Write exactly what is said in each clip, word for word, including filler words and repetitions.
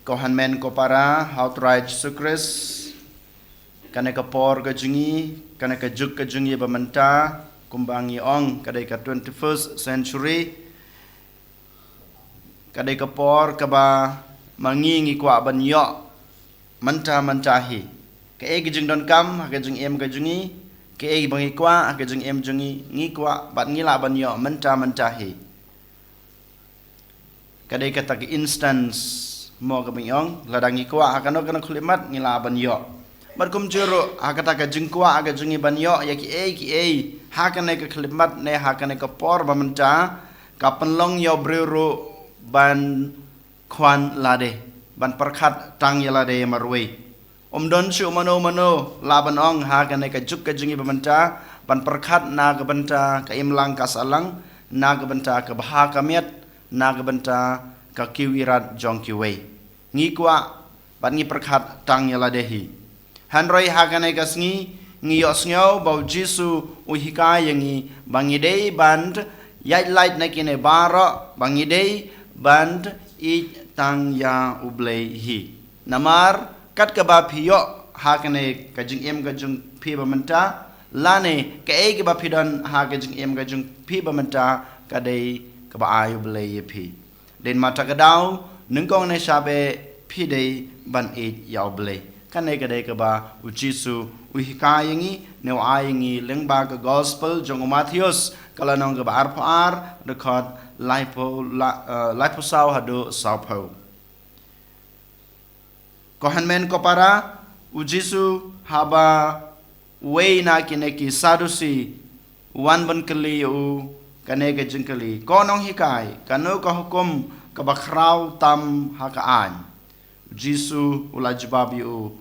Ko hynmen ko para ha u Trai Jisu Khrist, kane ka por ka jong ngi, kane ka juk ka jong ngi ba mynta, kumba ngi ong, ka dei ka twenty-first century, ka dei ka por kaba ma ngi ngi kwah ban ïoh mynta mynta hi. Kaei ka jingdonkam ha ka jingim ka jong ngi, kaei ba ngi kwah ha ka jingim jong ngi, ngi kwah bad ngi lah ban ïoh mynta mynta hi. Ka dei kata ka instance mo, kaba ngi ong, lada ngi kwah ha kano kano ka khyllipmat ngi lah ban ïoh. Bad kumjuh ruh ha kata ka jingkwah ha ka jong ngi ban ïoh ïa kiei kiei ha kane ka khyllipmat ne ha kane ka por ba mynta, ka pynlong ïa u briew ruh ban khwan lade, ban pyrkhat tang ïa lade marwei. Um don shuh mano mano lah ban ong ha kane ka juk ka jong ngi ba mynta, ban pyrkhat na ka bynta ka imlang ka sahlang, na ka bynta ka bha ka miat, na ka bynta ka kiew irat jong kiwei. Ngi kwah bad ngi pyrkhat tang ïa lade hi. Hynrei ha kane ka sngi ngi ïohsngew ba u Jisu u hikai ïa ngi ba ngi dei ban ïaid lait na kine baroh, ba ngi dei ban ïeit tang ïa U Blei hi. Namar kat kaba phi ïoh ha kane ka jingim ka jong phi ba mynta, lane kaei kaba phi don ha ka jingim ka jong phi ba mynta, ka dei kaba ai U Blei ïa phi. Dei ma kata ka daw, nyngkong ne shabe phi dei ban ïeit ïa U Blei. Kane ka dei kaba u Jisu u hikai ïa ngi, ne u ai ïa ngi lyngba ka gospel jong u Mathaios, ka lynnong kaba arphew ar, dkhot laiphew la, eh, laiphew saw haduh sawphew. Ko hynmen ko para, u Jisu haba uwei na kine ki Sadusi u wan ban kylli ïa u kane ka jingkylli: Ko nonghikai, kano ka hukum kaba khraw tam ha ka aiñ? U Jisu u la jubab ïa u: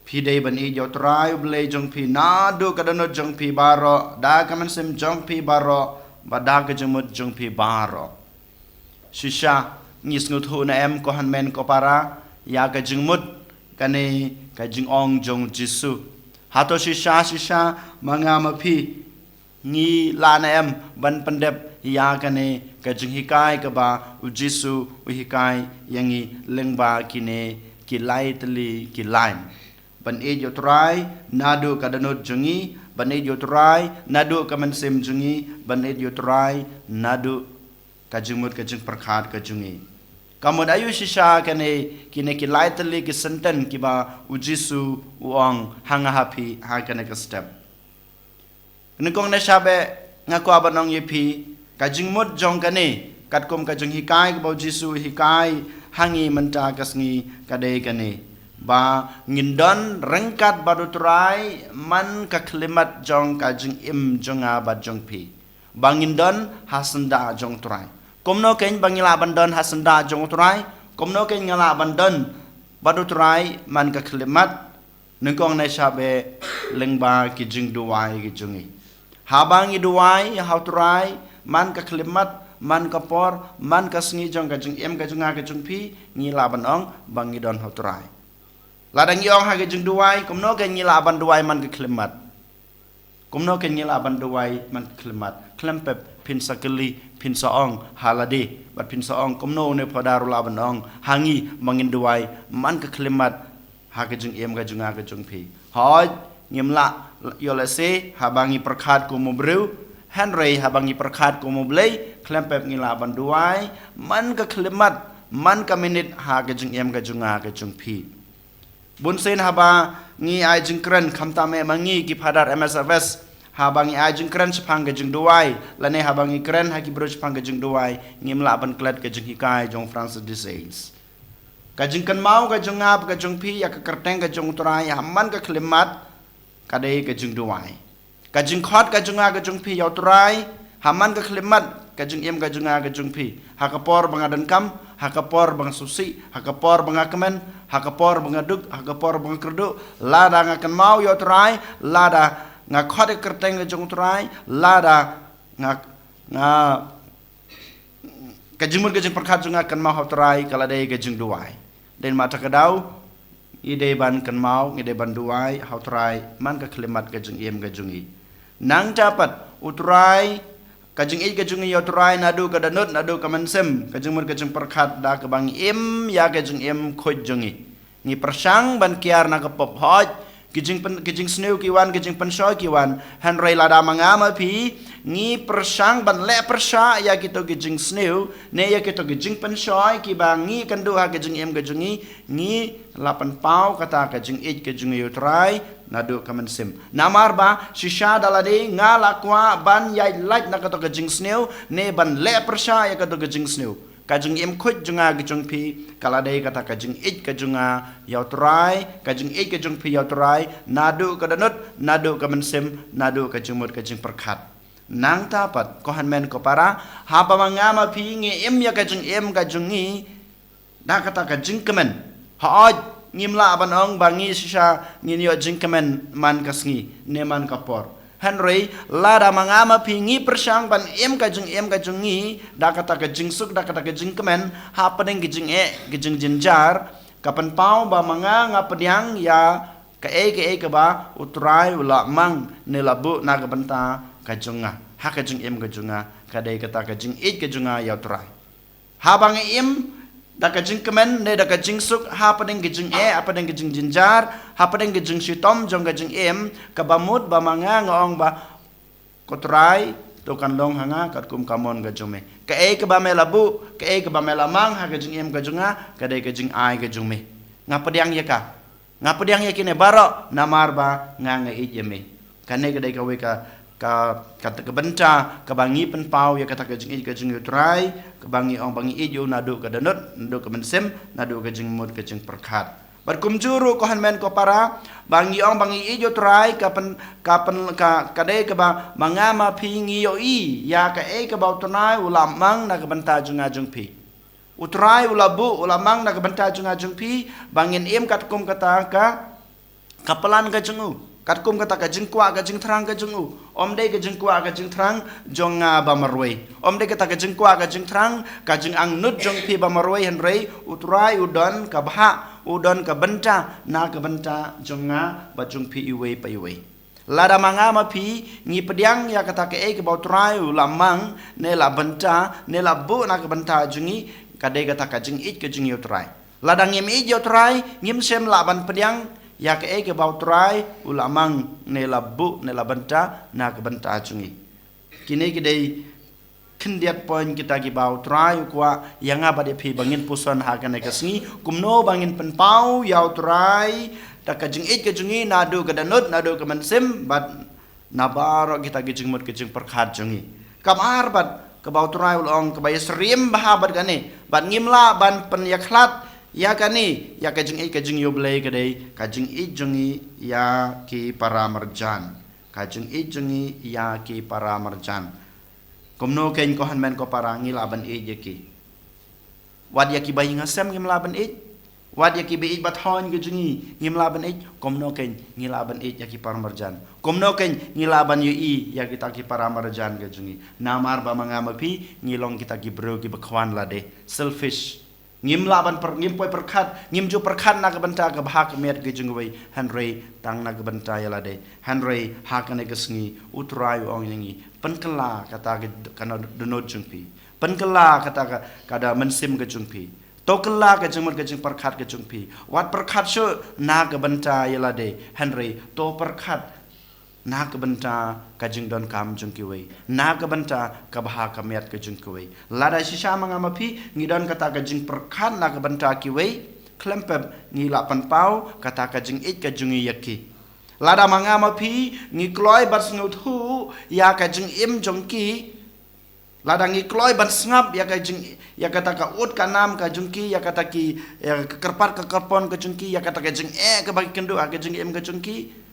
Phi dei ban ïeit ïa u Trai U Blei jong phi naduh ka dohnud jong phi baroh, da ka mynsiem jong phi baroh, bad da ka jingmut jong phi baroh. Shisha ngi sngewthuh ne em ko hynmen ko para ïa ka jingmut kane ka jingong jong u Jisu? Hato shisha shisha ma nga ma phi ngi lah ne em ban pyndep ïa kane ka jinghikai kaba u Jisu u hikai ïa ngi lyngba kine ki lai tylli ki lain? Ban ïeit ïa u Trai naduh ka dohnud jong ngi, ban ïeit ïa u Trai naduh ka mynsiem jong ngi, ban ïeit ïa u Trai naduh ka jingmut ka jingpyrkhat ka jong ngi. Ka mut aïu shisha kane, kine ki lai tylli ki sentence kiba u Jisu u ong ha nga ha phi ha kane ka step? Nyngkong ne shabe nga kwah ban ong ïa phi, ka jingmut jong kane, katkum ka jinghikai kaba u Jisu u hikai ha ngi mynta ka sngi, ka dei kane: Ba ngin don ryngkat bad u Trai man ka khyllipmat jong ka jingim jong nga bad jong phi. Ba ngin don ha syndah jong u Trai. Kumno kein ba ngi lah ban don ha syndah jong u Trai? Kumno kein ngi lah ban don bad u Trai man ka khyllipmat? Nyngkong ne shabe lyngba ki jingduwai ki jong ngi. Haba ngi duwai ha u Trai man ka khyllipmat, man ka por, man ka sngi jong ka jingim ka jong nga ka jong phi, ngi lah ban ong ba ngi don ha u Trai. Lada ngi ong ha ka jingduwai, kumno kein ngi lah ban duwai man ka khyllipmat? Kumno kein ngi lah ban duwai man ka khyllipmat? Khlem pep phin sa kylli, phin sa ong ha lade, bad phin sa ong: Kumno une Phadar u lah ban ong ha ngi ba ngin duwai man ka khyllipmat ha ka jingim ka jong nga ka jong phi? Hooid, ngim lah ïoh lehse haba ngi pyrkhat kum u briew, hynrei haba ngi pyrkhat kum u Blei, khlem pep ngi lah ban duwai man ka khyllipmat, man ka minit ha ka jingim ka jong nga ka jong phi. Bunsien haba ngi ai jingkren, khamtam eh ma ngi ki Phadar M S F S, haba ngi ai jingkren shaphang ka jingduwai lane haba ngi kren ha ki briew shaphang ka jingduwai, ngim lah ban klet ka jinghikai jong u Francis de Sales. Ka jingkynmaw ka jong nga bad ka jong phi ïa ka kyrteng ka jong u Trai ha man ka khyllipmat, ka dei ka jingduwai. Ka jingkhot ka jong nga ka jong phi ïa u Trai ha man ka khyllipmat, ka jingim ka jong nga ka jong phi, ha ka por ba nga donkam, ha ka por ba nga sngewsih, ha ka por ba nga kmen, ha ka por ba nga duk, ha ka por ba nga kyrduh, lada nga kynmaw ïa u Trai, lada nga khot ïa ka kyrteng ka jong u Trai, lada nga, nga ka jingmut ka jingpyrkhat jong nga kynmaw ha u Trai, ka la dei ka jingduwai. Dei ma kata ka daw, ngi dei ban kynmaw, ngi dei ban duwai ha u Trai man ka khyllipmat ka jingim ka jong ngi. Nangta pat u Trai Ka jingïeit ka jong ngi ïa u Trai naduh ka dohnud, naduh ka mynsiem, ka jingmut ka jingpyrkhat da kaba ngi im ïa ka jingim khuid jong ngi. Ngi pyrshang ban kiar na ka pop, hooid, ki jingpyn-, ki jingsniew ki wan, ki jingpynshoi ki wan. Hynrei lada ma nga ma phi ngi pyrshang ban leh pyrshah ïa kito ki jingsniew ne ïa kito ki jingpynshoi kiba ngi kynduh ha ka jingim ka jong ngi, ngi la pynpaw kata ka jingïeit ka jong ngi ïa u Trai naduh ka mynsiem. Namar ba shisha da lade nga la kwah ban ïaid lait na kato ka jingsniew ne ban leh pyrshah ïa kato ka jingsniew. Ka jingim khuid jong nga ka jong phi ka la dei kata ka jingïeit ka jong nga ïa u Trai, ka jingïeit ka jong phi ïa u Trai naduh ka dohnud, naduh ka mynsiem, naduh ka jingmut ka jingpyrkhat. Nangta pat, ko hynmen ko para, haba ma nga ma phi ngi im ïa ka jingim ka jong ngi da kata ka jingkmen, hooid, ngim lah ban ong ba ngi shisha ngin ïoh jingkmen man ka sngi ne man ka por. Hynrei lada ma nga ma phi ngi pyrshang ban im ka jingim ka jong ngi da kata ka jingsuk, da kata ka jingkmen, hapdeng ka jingeh, ka jingjynjar, ka pynpaw ba ma nga nga pdiang ïa kaei kaei kaba u Trai u la mang ne la buh na ka bynta ka jong nga ha ka jingim ka jong nga, ka dei kata ka jingïeit ka jong nga ïa u Trai. Haba ngi im da ka jingkmen ne da ka jingsuk hapdeng ka jingeh, hapdeng ka jingjynjar, hapdeng ka jingshitom jong ka jingim, kaba mut ba ma nga nga ong ba, ko Trai, to kan long ha nga katkum ka mon ka jong me. Kaei kaba me la buh, kaei kaba me la mang ha ka jingim ka jong nga, ka dei ka jingai ka jong me. Nga pdiang ïa ka. Nga pdiang ïa kine baroh namar ba nga nga ïeit ïa me. Kane ka dei kawei ka, ka, ka, ka bynta kaba ngi pynpaw ïa kata ka jingïeit ka jong ngi ïa u Trai, kaba ngi ong ba ngi ïeit ïa u naduh ka dohnud, naduh ka mynsiem, naduh ka jingmut ka jingpyrkhat. Bad kumjuh ruh ko hynmen ko para, ba ngi ong ba ngi ïeit ïa u Trai, ka pyn, ka pyn, ka, ka dei kaba ma nga ma phi ngi ïohi ïa kaei kaba u Trai u la mang na ka bynta jong nga jong phi. U Trai u la buh, u la mang na ka bynta jong nga jong phi, ba ngin im katkum kata ka, ka plan ka jong u, katkum kata ka jingkwah ka jingthrang ka jong u. Ym dei ka jingkwah ka jingthrang jong nga ba marwei, ym dei kata ka jingkwah ka jingthrang, ka jingangnud jong phi ba marwei, hynrei u Trai u don ka bhah, u don ka bynta na ka bynta jong nga bad jong phi iwei pa iwei. Lada ma nga ma phi ngi pdiang ïa kata kaei kaba u Trai u la mang, ne la bynta, ne la buh na ka bynta jong ngi, ka dei kata ka jingïeit ka jong ngi ïa u Trai. Lada ngim ïeit ïa u Trai, ngim shym lah ban pdiang ïa kaei kaba u Trai u la mang, ne la buh, ne la bynta na ka bynta jong ngi. Kine ki dei khyndiat point kita kiba u Trai u kwah ïa nga bad ïa phi ba ngin puson ha kane ka sngi, kumno ba ngin pynpaw ïa u Trai da ka jingïeit ka jong ngi naduh ka dohnud, naduh ka mynsiem, bad na baroh kita ki jingmut ki jingpyrkhat jong ngi. Kaba ar bad kaba u Trai u la ong kaba ïasyriem bha bad kane, bad ngim lah ban pynïakhlad ïa kane, ïa ka jingïeit ka jong ngi ïa u Blei, ka dei ka jingïeit jong ngi ïa ki para marjan. Ka jingïeit jong ngi ïa ki para marjan. Kumno keiñ ko hynmen ko para ngi lah ban ïeit ïa ki? Wat ïa kiba ïing ha sem ngim lah ban ïeit? Wat ïa kiba ïeit ba thon ka jong ngi ngim lah ban ïeit? Kumno keiñ ngi lah ban ïeit ïa ki para marjan? Kumno keiñ ngi lah ban ïohi ïa kita ki para marjan ka jong ngi? Namar ba ma nga ma phi ngi long kita ki briew kiba khwan lade, selfish. Ngim lah ban pyr-, ngim poi pyrkhat, ngim ju pyrkhat na ka bynta ka bha ka miat ka jong kiwei, hynrei tang na ka bynta ïa lade. Hynrei ha kane ka sngi u Trai u ong ïa ngi, pynkylla kata ka, ka dohnud jong phi. Pynkylla kata ka, ka da mynsiem ka jong phi. To kylla ka jingmut ka jingpyrkhat ka jong phi. Wat pyrkhat shuh na ka bynta ïa lade, hynrei to pyrkhat na ka bynta ka jingdonkam jong kiwei, na ka bynta ka bha ka miat ka jong kiwei. Lada shisha ma nga ma phi ngi don kata ka jingpyrkhat na ka bynta kiwei, khlem pep ngi lah pynpaw kata ka jingïeit ka jong ngi ïa ki. Lada ma nga ma phi ngi kloi ban sngewthuh ïa ka jingim jong ki, lada ngi kloi ban sngap ïa ka jing, ïa kata ka ut ka nam ka jong ki, ïa kata ki, ïa ka kyrpad ka kyrpon ka jong ki, ïa kata ka jingeh kaba ki kynduh ha ka jingim ka jong ki,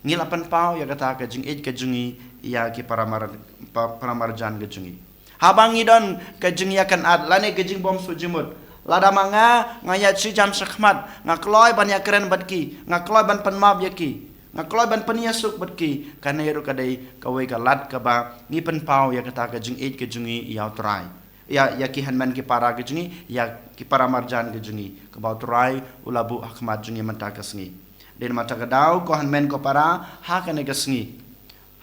ngi lah pynpaw ïa kata ka jingïeit ka jong ngi ïa ki para mar-, pa-, para marjan ka jong ngi. Haba ngi don ka jingïakynad lane ka jingbym suk jingmut, lada ma nga nga ïaid shi jam shakhmat, nga kloi ban ïakren bad ki, nga kloi ban pynmap ïa ki, nga kloi ban pynïasuk bad ki, kane ruh ka dei kawei ka lad kaba ngi pynpaw ïa kata ka jingïeit ka jong ngi ïa u Trai, ïa, ïa ki hynmen ki para ka jong ngi, ïa ki para marjan ka jong ngi, kaba u Trai u la buh ha khmat jong ngi mynta ka sngi. Dei namar kata ka daw ko hynmen ko para, ha kane ka sngi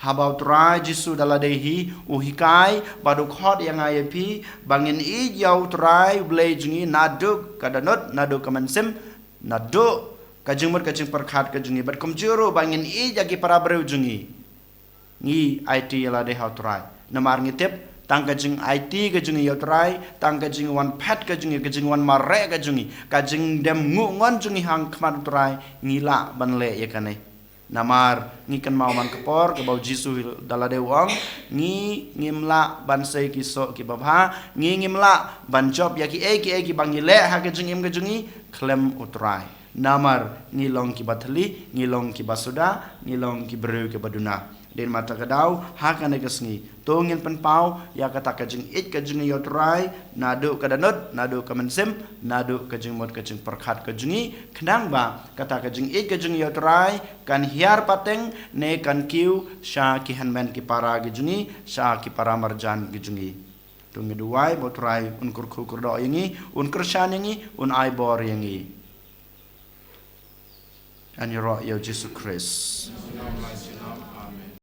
Haba u Trai Jisu da lade hi u hikai bad u khot ïa nga ïa phi ba ngin ïeit ïa u Trai u Blei jong ngi naduh ka dohnud, naduh ka mynsiem, naduh ka jingmut ka jingpyrkhat ka jong ngi, bad kumjuh ruh ba ngin ïeit ïa ki para briew jong ngi. Ngi aiti ïa lade ha u Trai. Namar ngi tip tang ka jingaiti ka jong ngi ïa u Trai, tang ka jingwan phet ka jong ngi, ka jingwan mareh ka jong ngi, ka jingdem nguh ngon jong ngi ha khmat u Trai, ngi lah ban leh ïa kane. Namar ngi kynmaw man ka por kaba u Jisu da lade u ong, ngi ngim lah ban sei ki soh kiba bha, ngi ngim lah ban jop ïa kiei kiei kiba ngi leh ha ka jingim ka jong ngi khlem u Trai. Namar ngi long kiba thylli, ngi long kiba suda, ngi long ki briew kiba duna. Dei namar kata ka daw ha kane ka sngi to ngin pynpaw ïa kata ka jingïeit ka jong ngi ïa u Trai, naduh ka dohnud, naduh ka mynsiem, naduh ka jingmut ka jingpyrkhat ka jong ngi, khnang ba kata ka jingïeit ka jong ngi ïa u Trai kan hiar pateng ne kan kiew sha ki hynmen ki para ki jong ngi, sha ki para marjan ki jong ngi. To ngi duwai ba u Trai un kyrkhu kyrdoh ïa ngi, un kyrshan ïa ngi, un ai bor ïa ngi. Ngi ïaroh ïa u Jisu Khrist.